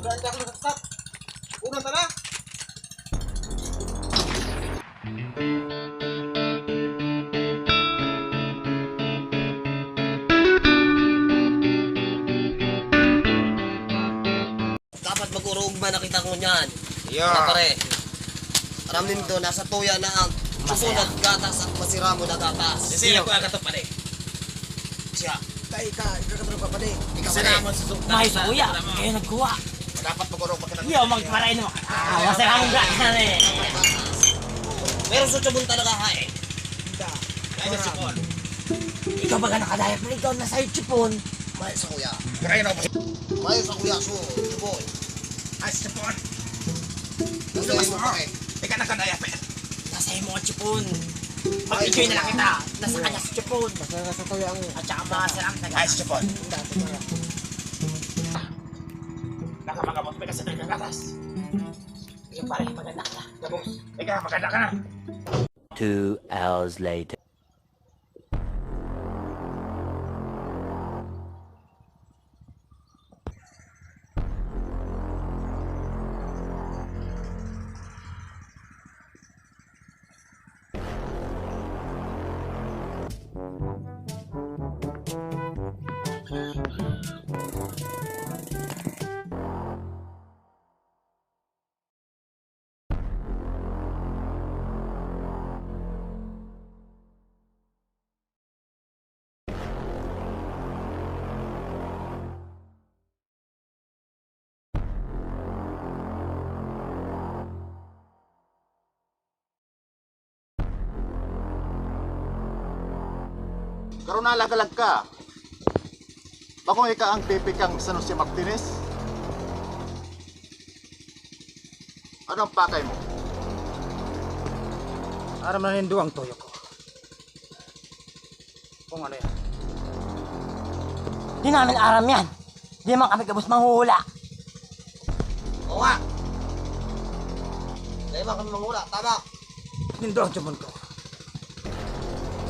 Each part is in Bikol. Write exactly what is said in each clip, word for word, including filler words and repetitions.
Saan ka ako nasaksak? Unang tara! Dapat mag-urog man nakita ko niyan. Yeah. Mga pare. Aram nindo, nasa tuya na ang susunod gatas at masiramo na gatas. Kasi nagkuha ka to, pare. Siya. Tay, ika, ika ka tropa, pare. Ika, pare. May suya, kayo nagkuha. Dapat mag-urog, magkita. Yo, magparay naman. Ah, masarang gatas na eh. Pero sa tubon talaga, ha, eh. Hindi. Ay, sa sipon. Ikaw baga nakadayat mo, ikaw nasa sipon. May sa kuya. Kaya na, boss. May sa kuya, so, tubon. Ay, sa sipon. Nasa imo, pare. Ika nakadayat, pare. Nasa imo ang sipon. Mag-enjoy na lang kita. Nasa kanya sa sipon. Basta nasa tuya ang... At saka mga sarang taga. Ay, sa sipon. Hindi, ito na. Nakamagabot, may kasabay kang gatas. Yung pare, maganda ka na. Gabos. Ika, maganda ka na. Two hours later. Karon nalagalag ka. Bakong ika ang pipi kang San Jose Martinez? Ano ang pakay mo? Aram na nindo ang tuyo ko. Kung ano yan. Di namin aram yan. Di man kami gabos manghuhula. Oo nga. Di man kami manghuhula. Tama. Nindo ang tiyumon ko.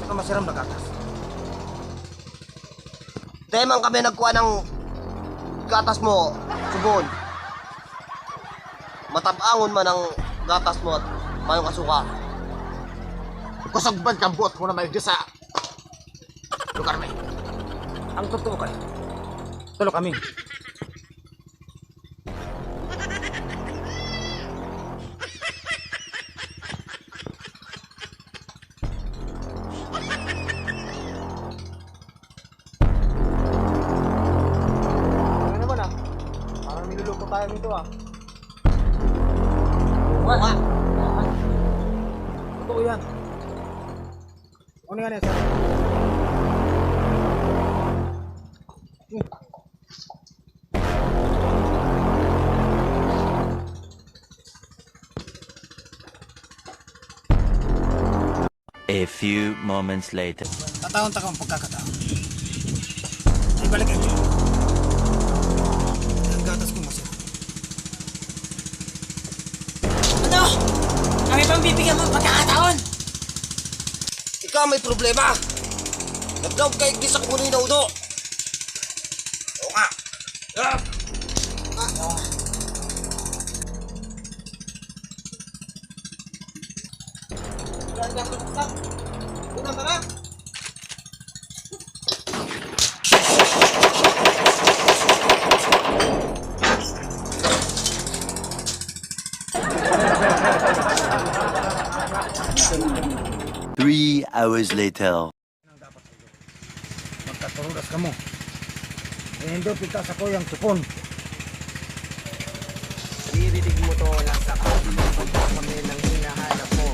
Saka masiram na gatas. Dai man kami nagkua ng gatas mo, subon. Matab-angon man ang gatas mo at mayong asuka. Kusog man kang buot mo na may sa lugar na yun. Ang totoo kay, tulo kami. Ano naman, ah? Parang niloloko tayo nito, ah. Oo nga. Totoo yan. Ano nga na yan, sir? A few moments later. Tatawan ta kang pagkakataon. Ibalik ang tiyan. Ang gatas kong masira. Ano? Kami pang bibigyan mo ng pagkakataon? Ikaw may problema. Nagdaog ka igdi sa kumunoy na udo. Oo nga. Ah! Ah! Unang tara! Three hours later. Magkaturudas kamo. Eh, hindi, pita sa kuyang tupon. Diridig mo to, nasa kami ng hinahanap mo.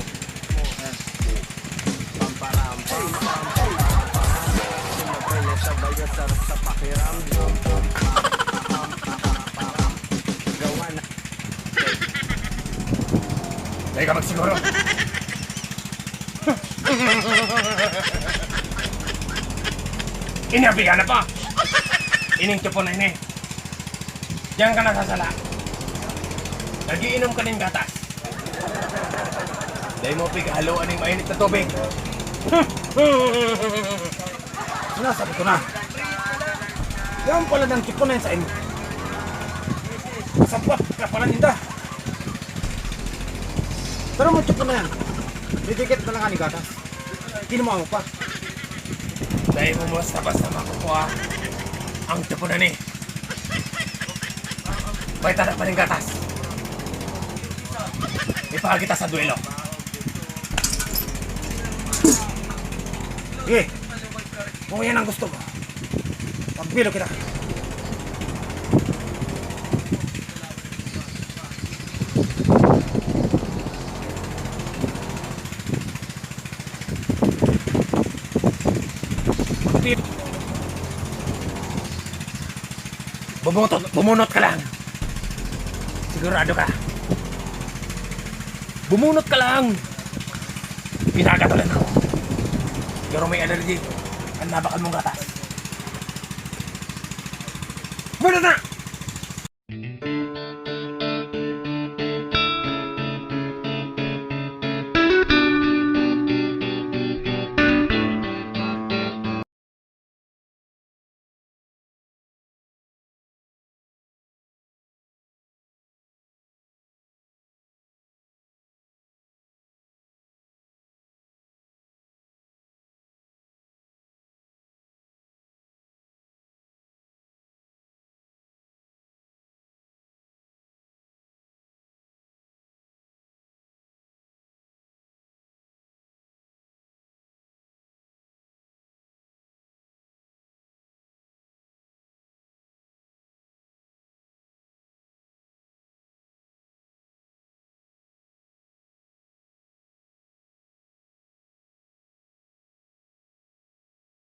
Pamparam, pam, pam, pam, pam, pam. Sumabay na sabay, ang sarap sa pakiramdam. Pam, pam, pam, pam, pam. Gawa na. Dali ka magsiguro. Ini ang bigana pa. Ining tupon na ini. Diyan ka nasasala. Nagiinom ka nin gatas. Dai mo pighaluan ning mainit na tubig. Sinasabi ko na. Yan pala ng tupon na yun sa inyo. Sabwat ka pala ninda. Pero mo, tsuko na yan. Didikit na lang ani gatas. Kinumawa mo pa. Dai mo basta-basta makukuha ang tsuko na ni. May tanak pa rin gatas. Ipahal kita sa duelo. Sige. Kung yan ang gusto mo, pagduelo kita. Bumunot, bumunot ka lang. Sigurado ka. Bumunot ka lang. Pinagatulan ako. Pero may allergy. Ang nabakal mong gatas. Bumunot na!